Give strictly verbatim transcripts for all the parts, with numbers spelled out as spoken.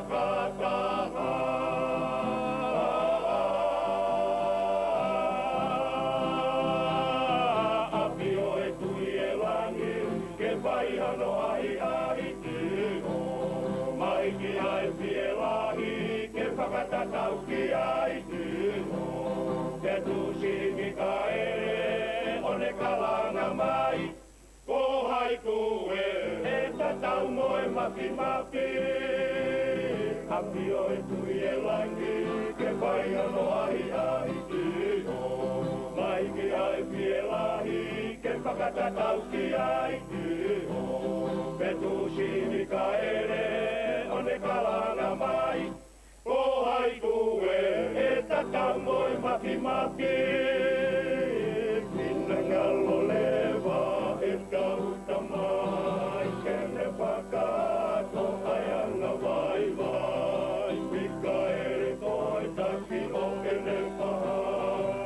Kakaha. ʻApio e Tuʻi ʻo e langi, ke fai hano ʻahiʻahi ki ho. Mai ki ai fie lahi, ke fakatatau ki ai ki ho. Ke tuʻusi Mikaele, ʻo ne kalanga mai. Ko hai koe ʻe tatau mo e mafimafi. ʻApio e Tuʻi ʻo e langi, ke fai hano ʻahiʻahi ki ho. Mai ki ai fie lahi, ke fakatatau ki ai ki ho. Ke tuʻusi Mikaele, ʻo ne kalanga mai. Ko hai koe ʻe tatau mo e mafimafi. Finangalo leva ʻetau Tamai ke ne fakahoko ʻa e anga vaivai. Mikaele ko e taki ʻo ʻene paha.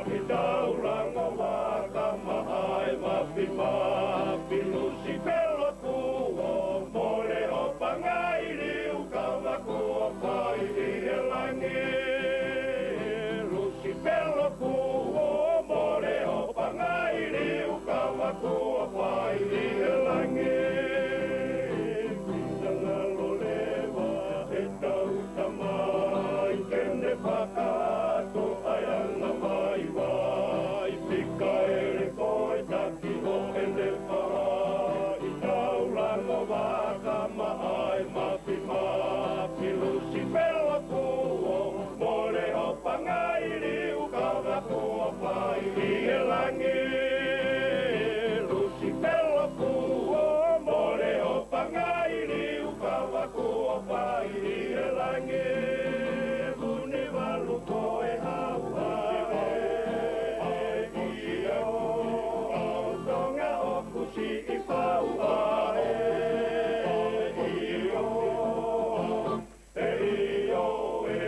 ʻI tau lango vaka maʻa e mafimafi. Lusifelo kuo mole hoʻo pangai liu kava kuo fai ʻi he langi. Lusifelo kuo mole hoʻo pangai liu kava kuo fai ʻi he langi. Finangalo leva ʻetau Tamai ke ne fakahoko ʻa e anga vaivai. Mikaele ko e taki ʻo ʻene paha. ʻI tau lango vaka maʻa e mafimafi. Lusifelo kuo mole hoʻo pangai liu kava kuo fai ʻi he langi. Lusifelo kuo mole hoʻo pangai liu kava kuo fai ʻi he langi. Vunivalu ko e hau ʻa e ʻEiki ʻo Tonga ʻoku siʻi fau ʻa e ʻEiki ʻo ʻEiki ʻo e,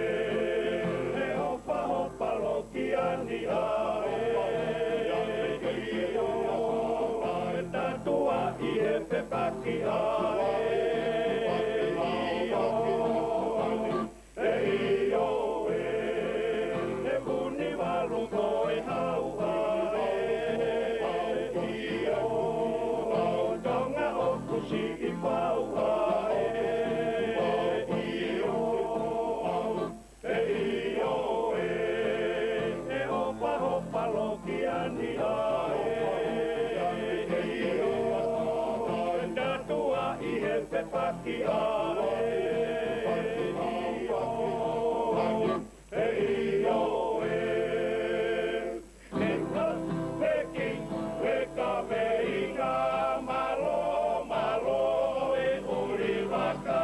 ʻe hopahopa loki ani ʻa e ʻEiki ʻo e, tatuaʻi he fepaki ʻa e ʻEiki ʻo e, ʻEiki ʻo e, ʻe Vunivalu ko e hau ʻa e ʻEiki ʻo Tonga ʻoku siʻi fau ʻa e ʻEiki ʻo ʻEiki ʻo e, ʻe hopahopa loki ani ʻa e ʻEiki ʻo e, tatuaʻi he fepaki ʻa e ʻEiki ʻo e, ʻEiki ʻo e. He ka feki, he ka feinga mālō, mālō e ʻuli vaka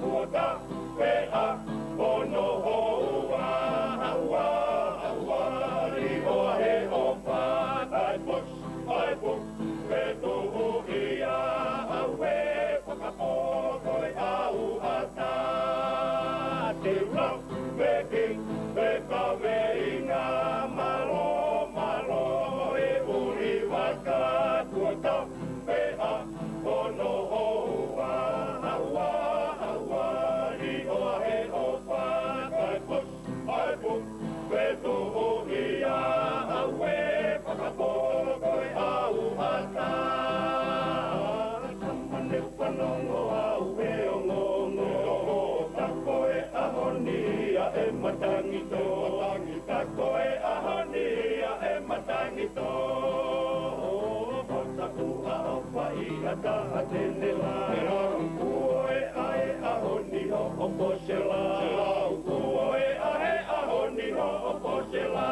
kuo ka pea pono houa, haua, haua, liʻoa he ʻofa, ʻai pus, ʻai pus, pe tuhu ia, ʻauē, fakapō, ko e ʻauʻata. Te u lau, feki, fekaveinga, mālō, mālō e ʻuli vaka kuo ka pea pono houa, haua, haua, liʻoa he ʻofa, ʻai pus, ʻai pus, pe tuhu ia, ʻauē, fakapō, ko e ʻauʻata. Tama ne u fanongo au he ongoongo, tā ko e ʻaho ni ia ʻe matangi tō. Tā ko e ʻaho ni ia ʻe matangi tō. Ko taku ʻaofi ʻa e taha tēnela. Kuo ʻe ʻai ʻaho ni hoʻo pōsela. Kuo ʻe ʻai ʻaho ni hoʻo pōsela.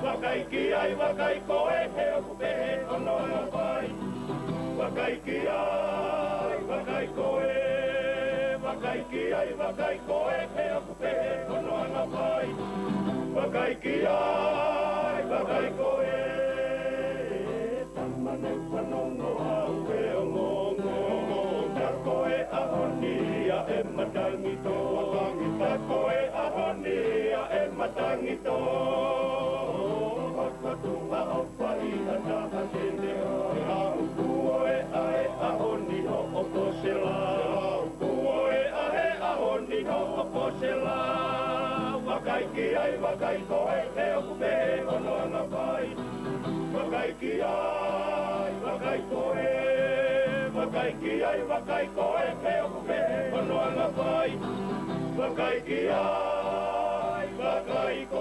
Vakai ki ai, vakai koe, he ʻoku pehē hono anga fai. Vakai ki ai, vakai koe, vakai ki ai, vakai koe, he ʻoku pehē hono anga fai. Vakai ki ai, vakai koe. Tama ne u fanongo au he ongoongo. Tā ko e ʻaho ni ia ʻe matangi tō. Tā ko e ʻaho ni ia ʻe matangi tō. Fakatuʻa ʻofa ʻi ha taha tēnela. Kuo ʻe ʻai ʻaho ni hoʻo pōsela. Kuo ʻe ʻai ʻaho ni ʻo Posela. Vakai ki ai, vakai ko ē, ʻe ʻoku pehē hono anga fai. Vakai ki ai, vakai ko ē, vakai ki ai, vakai ko ē, ʻe ʻoku pehē hono anga fai. Vakai ki ai, vakai ko